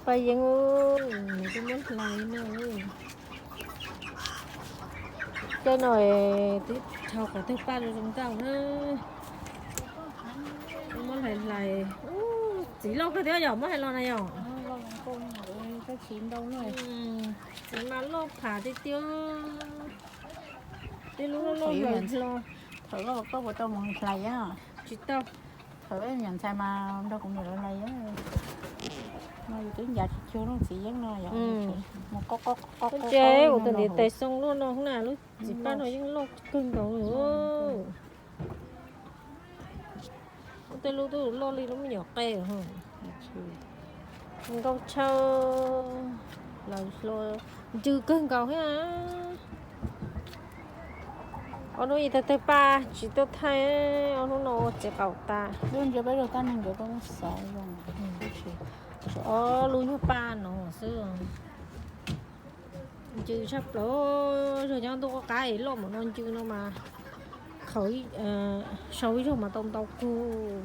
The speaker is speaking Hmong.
Paj yeeb, nws twb muab hlais no. Caij no twb dhau qhov twg paj zoo zoo nkauj na. Muab hlais hlais. Txiv loj kawg thiab yom, muab hais los na yom. Txiv mas loj pham tiag tiag. Tej lub loj loj hlo. Thaum koj puas tau mus hlais? Tsis tau. Thaum nyuam ntxhais mas nrog kuv niam lawv hlais. No yus twb ncav tsis cuag leej txiv yeeb no yom. Mus qob qob qob qob. Ces kuv tus niam tais xoo luaj no na, lub txiv paj no yeej loj kawg nkaus li. Tej lub twb loj li lub me nyuam qe. Nkauj tshaj, lawv hlo ncw kawg nkaus thiab. Ob hnub ib tawg tawg paj tsis tuaj thaij, ob hnub no ua txiv qaum tas. Lub ntsia peb lub tab neeg nkawd peb muab xov zoo. Ob lub nyuag paj no xwb. Ncw tshaj plaws, yog nyob ntuj qab qab es loj npaum no ncw no mas qhauv sau ib zaug mas tau ntau kug.